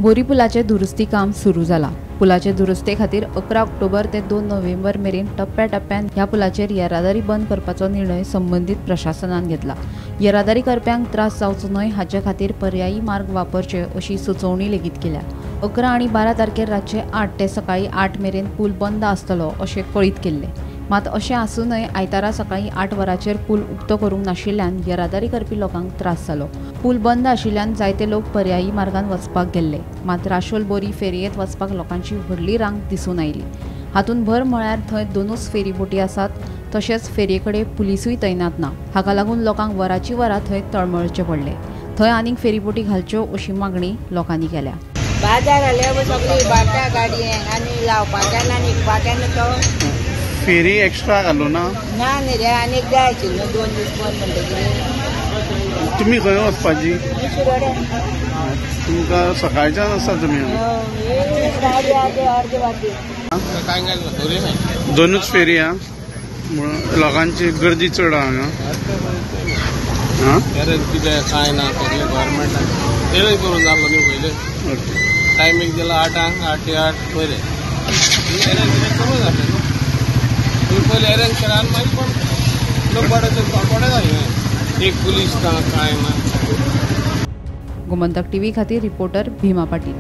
बोरी पुलाचें दुरुस्ती काम सुरू जाला। पुलाचे दुरुस्ते खातीर 11 ऑक्टोबर ते 2 नोव्हेंबर मेरेन टप्प्या टप्प्यान ह्या पुलाचेर येरादारी बंद करपाचो निर्णय संबंदीत प्रशासनान घेतला। येरादारी करप्यांक त्रास जावचो न्हय हाचे खातीर पर्यायी मार्ग वापरचे अशी सुचोवणी लेगीत केल्या। 11 आनी 12 तारखेर रातचे 8 ते सकाळी 8 मेरेन पूल बंद आसतलो अशें कळीत केल्लें। मात अशें आसूनय आयतारा सकाळी 8 वरांचेर पूल उक्तो करूंक नाशिल्ल्यान येरादारी करपी लोकांक त्रास जालो। पूल बंद आशिल्ल्यान जायते लोक पर्यायी मार्गान वचपाक गेल्ले। मात राशोल बोरी फेरयेंत वचपाक लोकांची व्हडली रांग दिसून आयली। हातूंत भर म्हळ्यार थंय 2 फेरीबोटी आसात, तशेंच फेरये कडेन पुलिसूय तैनात ना। हाका लागून लोकांक वराची वरां थंय तळमळचें पडलें। थंय आनीक फेरीबोटी घालच्यो अशी मागणी लोकांनी केल्या। बाजार आल्यार सगळी बाटा गाडयेंक आनी लावपाच्यान आनी विकपाच्यान तो फेरी एक्स्ट्रा घालू ना ना न्ही रे, आनी जाय आशिल्लो 2 दीस बंद म्हणटकीर। तुमी खंय वचपाची? तुमकां सकाळच्यान आसा तुमी? अर्दे वाटे 2 फेरी आहा म्हणून लोकांची गर्दी चड आहा हांगा। कितें कांय ना, सगळें गव्हर्मेंटान तेणूय करून जाल्लो न्हू पयलीं। टायमींग दिला 8 8 ते 8 पयलें कितें करूं जालें न्हू। पयलीं अरेंज केला आनी मागीर कोण लोक पडे जालें, एक पुलीस ना कांय ना। गोमंतक टीव्ही खातीर रिपोर्टर भीमा पाटील।